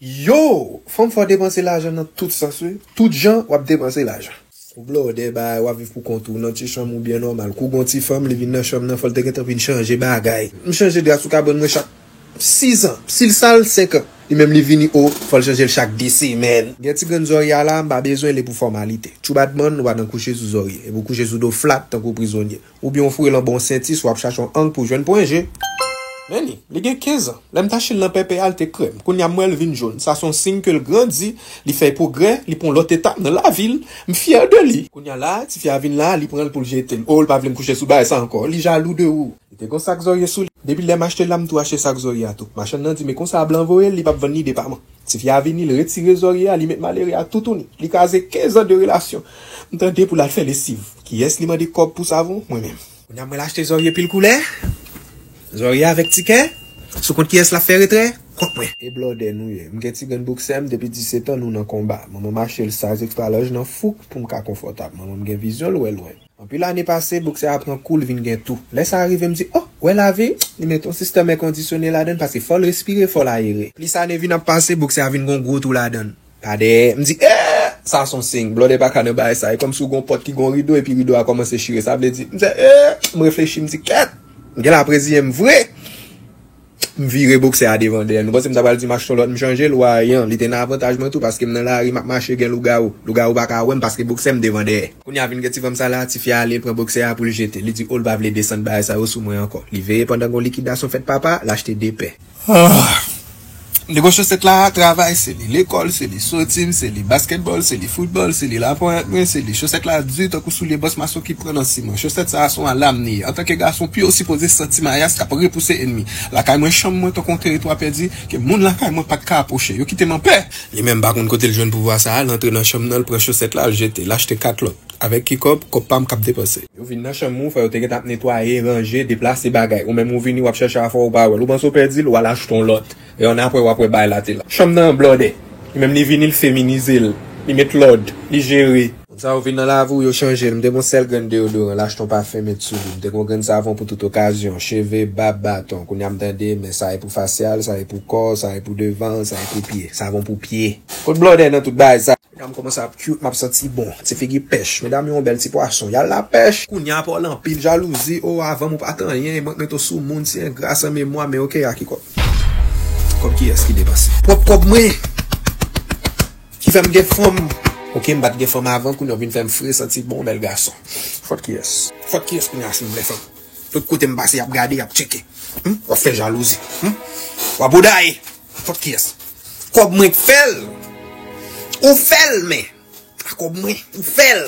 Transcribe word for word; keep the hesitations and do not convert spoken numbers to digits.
Yo! Fanm, fò w depanse lajan nan tout sans, wi. Tout jan, w ap depanse lajan. Ou blòdè, bay, w ap viv pou kont ou, nan ti chanm ou byen nòmal. Kou gon ti fanm, li vin nan chanm nan, fò l te gentan vin chanje bagay. M chanje dra sou kabòn mwen chak sizan. Si l sal, senkan. Li menm li vini o, fò l chanje l chak de semèn. Gen ti grenn zòrye a la, m pa bezwen li pou fòmalite. Tchou Badman, ou pa nan kouche sou zòrye. Epi w kouche sou do flat tankou prizonye. Oubyen w foure l anba yon senti, si w ap chache yon ang pou w jwenn pwen je. Men li, li gen kenz an. Lè m t achte l nan pèpè a, l te krèm. Kounye a m wè l vin jòn. Sa se yon siy ke l grandi, li fè pwogrè, li pran yon lòt etap nan lavi l. M fyè de li. Kounye a la, tifi a vin la, li pran l pou l jete l. O, l pa vle m kouche sou bagay sa ankò. Li jalou de ou. Li te gon sak zòrye sou li. Depi lè m achte l la, m tou achte sak zòrye a tou. Machann nan di, men konsa blan voye l, li p ap vann li depaman. Tifi a vini, li retire zòrye a, li met malere a toutouni. Li kraze kenz an de relasyon. M tande pou l al fè lesiv. Kiyès li mande kòb pou savon? Mwen menm. Kounye a mwen l achte zòrye pil koulè. Zòrye avèk ti kè. Sou kont kiyès l ap fè retrè? Kont mwen. E blòdè nou ye. M gen ti grenn boksè m depi disèt an, nou nan konba. Manman m achte l size extra large nan fouk pou m ka konfòtab. Manman m gen vizyon, l wè lwen. Anpil ane pase, boksè a pran kou, l vin gen tou. Lè sa rive, m di, o, wè lavi, li met yon sistèm èkondisyone ladan l, paske fò l respire, fò l ayere. Plis ane vin ap pase, boksè a vin gon gwo tou ladan l. Pa dèyè, m di, eh, sa se yon siy, blòdè pa ka nan bagay sa. E kòmsi w gon pòt ki gon rido, epi rido a kòmanse chire, sa vle di, m di, eh, m reflechi, m di, kèt, m gen la preziyen m vre. M vire boksè a devan dèyè. Nou panse m ta pral di m achte yon lòt, m chanje l, wayan. Li te nan avantaj mwen tou, paske m nan lari, m ap mache, gen lougawou. Lougawou pa ka wè m, paske boksè m devan dèyè. Kounye a vin gen ti fanm sa la, tifi a ale, l pran boksè a pou l jete. Li di, o, l pa vle desann bagay sa yo sou mwen ankò. Li veye pandan gon likidasyon fèt papa, l achte de pè. Ah. Li gon chosèt la, travay se li, lekòl se li, soti m se li, baskètbòl se li, foutbòl se li, laponyèt mwen se li. Chosèt la di tankou soulye bòs mason ki pran nan siman. Chosèt sa a se yon alam li ye. Antanke gason, pi w sipoze santi mayas k ap repouse ènmi. Lakay mwen, chanm mwen tankou yon teritwa pèdi ke moun lakay mwen pa t ka apwoche. Yo kite m anpè. Li menm pa konn kote l jwenn pouvwa sa a, l antre nan chanm nan, l pran chosèt la, l jete, l achte kat lòt. Avèk ki kòb? Kòb pa m k ap depanse. Yo vin nan chanm ou, fò yo te gentan ap netwaye, ranje, deplase bagay. Ou menm ou vini, w ap chèche afè w, ou pa wè l. Ou panse w pèdi l, w al achte yon lòt. E annapre, w ap wè bagay la te la. Chanm nan blòdè. Li menm li vini, l feminize l. Li met lòd, li jere. Moun sa yo vin nan lavi w, yo chanje l. M te gon sèl grenn deyodoran, l achte yon pafen met sou li. M te gon grenn savon pou tout okazyon, cheve, bab, baton. Kounye a m tande, men sa e pou fasyal, sa e pou kò, sa e pou devan, sa e pou pye. Savon pou pye. Kot blòdè nan tout bagay sa? Medam kòmanse ap cute, m ap santi bon. Ti figi pèch. Medam yo yon bèl ti pwason. Y al lapèch. Kounye a pa w lan anpil jalouzi. O, avan m ou pa t anyen. Mank mete w sou moun, ti engra, san memwa. Men oke, a ki kòb? Kòb kiyès ki depanse? Pwòp kòb mwen ki fè m gen fanm. Oke, m pa t gen fanm avan, kounye a w vin fè m fre, santi bon, bèl gason. Fòt kiyès? Fòt kiyès kounye a si m vle fanm? Tout kote m pase, y ap gade, y ap tcheke. Hmm? W ap fè jalouzi. Hmm? W ap boudaye. Fòt kiyès? Kòb mwen k fè l. Ou fè l, men. A kòb mwen, ou fè l.